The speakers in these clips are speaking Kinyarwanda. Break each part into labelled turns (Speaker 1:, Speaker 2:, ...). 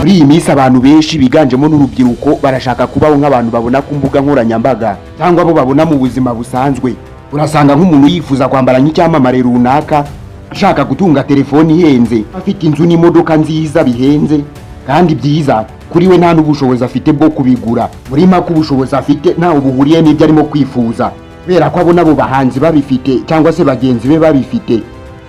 Speaker 1: Muri iyi minsi abantu benshi biganjemo n'urubyiruko barashaka kubaho nk'abantu babona ku mbuga nkoranyambaga cyangwa abo babona mu buzima busanzwe. Urasanga nk'umuntu yifuza kwambara nk'icyamamare runaka, ashaka gutunga telefoni ihenze, afite inzu n'imodoka nziza bihenze kandi byiza. Kuri we nta n'ubushobozi afite bwo kubigura. Muri make, ubushobozi afite ntawe buhuriye n'ibyo arimo kwifuza, kubera ko abona abo bahanzi babifite cyangwa se bagenzi be babifite.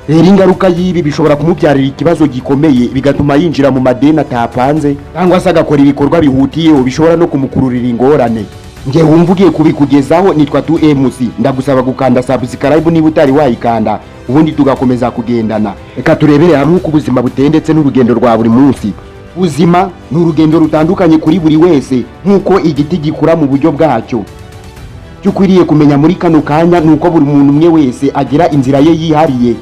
Speaker 1: Rero ingaruka y'ibi bishobora kumubyarira ikibazo gikomeye, bigatuma yinjira mu madeni atapanze cyangwa se agakora ibikorwa bihutiyeho bishobora no kumukururira ingorane. Nge wumva ugiye kubikugezaho nitwa 2MC. Ndagusaba gukanda subscribe niba utari wayikanda, ubundi tugakomeza kugendana. Reka turebere hamwe uko ubuzima buteye ndetse n'urugendo rwa buri munsi. Ubuzima ni urugendo rutandukanye kuri buri wese, nk'uko igiti gikura mu buryo bwacyo. Icyo ukwiriye kumenya muri kano kanya ni uko buri muntu umwe wese agira inzira ye yihariye.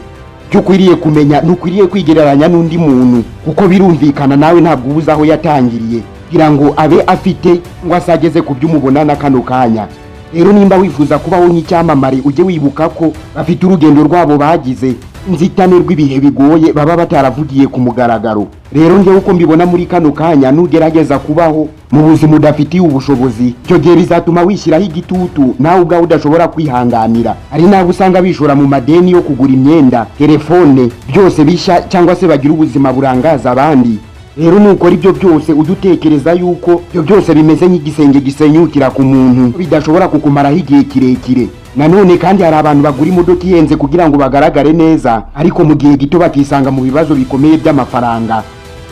Speaker 1: Icyo ukwiriye kumenya, ntukwiriye kwigereranya n'undi muntu, kuko birumvikana nawe ntabwo uba uzi aho yatangiriye kugira ngo abe afite ngo asageze ku byo umubona na kano kanya. Rero nimba wifuza kubaho nk'icyamamare, ujye wibuka ko bafite urugendo rwabo bagize, inzitane rw'ibihe bigoye baba bataravugiye ku mugaragaro. Rero ngewe uko mbibona muri kano kanya, nugerageza kubaho mu buzima udafitiye ubushobozi, icyo gihe bizatuma wishyiraho igitutu nawe ubwawe udashobora kwihanganira. Hari n'abo usanga bishora mu madeni yo kugura imyenda, telefone, byose bishya, cyangwa se bagira ubuzima burangaza abandi. Rero nukora ibyo byose, ujye utekereza yuko ibyo byose bimeze nk'igisenge gisenyukira ku muntu, bidashobora kukumaraho igihe kirekire. Nanone kandi hari abantu bagura imodoka ihenze kugira ngo bagaragare neza, ariko mu gihe gito bakisanga mu bibazo bikomeye by'amafaranga.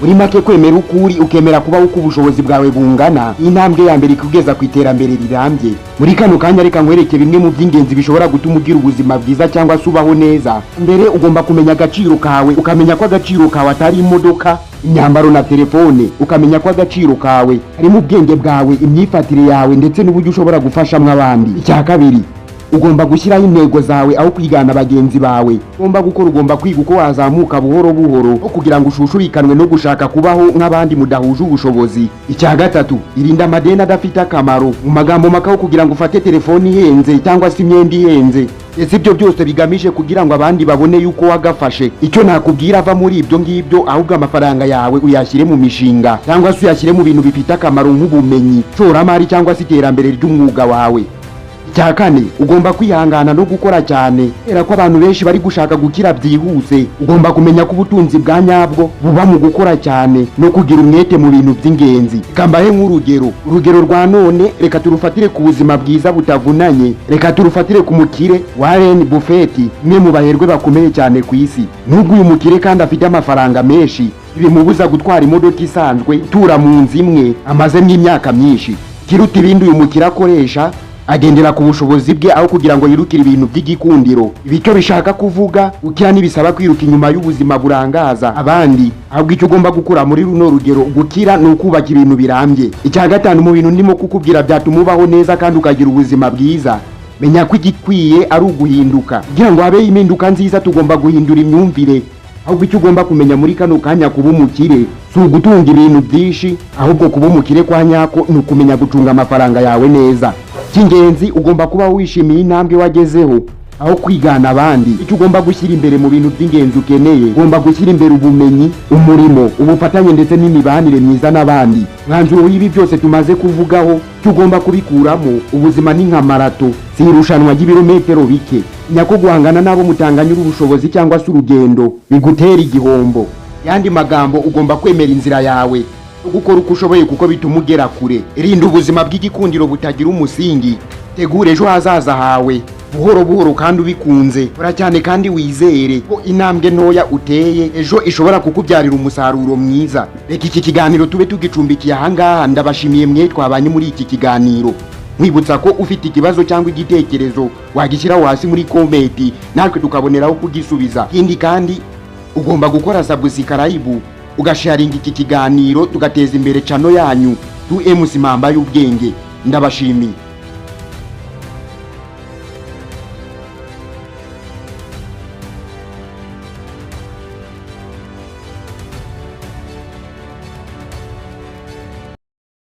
Speaker 1: Muri make, kwemera uko uri, ukemera kubaho uko ubushobozi bwawe bungana, intambwe ya mbere ikugeza ku iterambere rirambye. Muri kano kanya reka nkwereke bimwe mu by'ingenzi bishobora gutuma ugira ubuzima bwiza cyangwa se ubaho neza. Mbere, ugomba kumenya agaciro kawe, ukamenya ko agaciro kawe atari imodoka, imyambaro na telefone, ukamenya ko agaciro kawe harimo ubwenge bwawe, imyifatire yawe ndetse n'uburyo ushobora gufashamo abandi. Icya kabiri, ugomba gushyiraho intego zawe aho kwigana bagenzi bawe. Ugomba gukora, ugomba kwiga uko wazamuka buhoro buhoro aho kugira ngo ushushurikanwe no gushaka kubaho nk'abandi mudahuje ubushobozi. Icya gatatu, irinda amadeni adafite akamaro. Mu magambo makaho, kugira ngo ufate telefoni ihenze cyangwa se imyenda ihenze, ese ibyo byose bigamije kugira ngo abandi babone yuko wagafashe? Icyo nakubwira, ava muri ibyo ngibyo, ahubwo amafaranga yawe uyashyire mu mishinga cyangwa se uyashyire mu bintu bifite akamaro nk'ubumenyi, ishoramari cyangwa se iterambere ry'umwuga wawe. Icya kane, ugomba kwihangana no gukora cyane, kubera ko abantu benshi bari gushaka gukira byihuse. Ugomba kumenya ko ubutunzi bwa nyabwo buba mu gukora cyane no kugira umwete mu bintu by'ingenzi. Reka mbahe nk'urugero. Urugero rwa none reka turufatire ku buzima bwiza butavunanye. Reka turufatire ku mukire Warren Buffett, umwe mu baherwe bakomeye cyane ku isi. Nubwo uyu mukire kandi afite amafaranga menshi, bimubuza gutwara imodoka isanzwe, tura mu nzu imwe amazemo imyaka myinshi. Kiruta ibindi, uyu mukire akoresha, agendera ku bushobozi bwe aho kugira ngo yirukire ibintu by'igikundiro. Ibi icyo bishaka kuvuga, gukira ntibisaba kwiruka inyuma y'ubuzima burangaza abandi, ahubwo icyo ugomba gukura muri runo rugero, gukira ni ukubaka ibintu birambye. Icya gatanu mu bintu ndimo kukubwira byatuma ubaho neza kandi ukagira ubuzima bwiza, menya ko igikwiye ari uguhinduka. Kugira ngo habeho impinduka nziza, tugomba guhindura imyumvire. Ahubwo icyo ugomba kumenya muri kano kanya, kuba umukire si ugutunga ibintu byinshi, ahubwo kuba umukire kwa nyako ni ukumenya gucunga amafaranga yawe neza. Cy'ingenzi, ugomba kuba wishimiye intambwe wagezeho aho kwigana abandi. Icyo ugomba gushyira imbere mu bintu by'ingenzi ukeneye, ugomba gushyira imbere ubumenyi, umurimo, ubufatanye ndetse n'imibanire myiza n'abandi. Mwanzuro w'ibi byose tumaze kuvugaho, icyo ugomba kubikuramo, ubuzima ni nka marato, si irushanwa ry'ibirometero bike. Nyako guhangana n'abo mutanganyura ubushobozi cyangwa se urugendo bigutera igihombo. Yandi magambo, ugomba kwemera inzira yawe no gukora uko ushoboye, kuko bituma ugera kure. Rinda ubuzima bw'igikundiro butagira umusingi. Tegura ejo hazaza hawe buhoro buhoro kandi ubikunze. Kora cyane kandi wizere ko intambwe ntoya uteye ejo ishobora kukubyarira umusaruro mwiza. Reka iki kiganiro tube tugicumbikiye ahangaha. Ndabashimiye mwe twabanye muri iki kiganiro. Nkwibutsa ko ufite ikibazo cyangwa igitekerezo wagishyiraho hasi muri comment, natwe tukaboneraho kugisubiza. Ikindi kandi, ugomba gukora subscribe, ugasharinga iki kiganiro, tugateza imbere channel yanyu 2MC Mamba y'ubwenge. Ndabashimiye.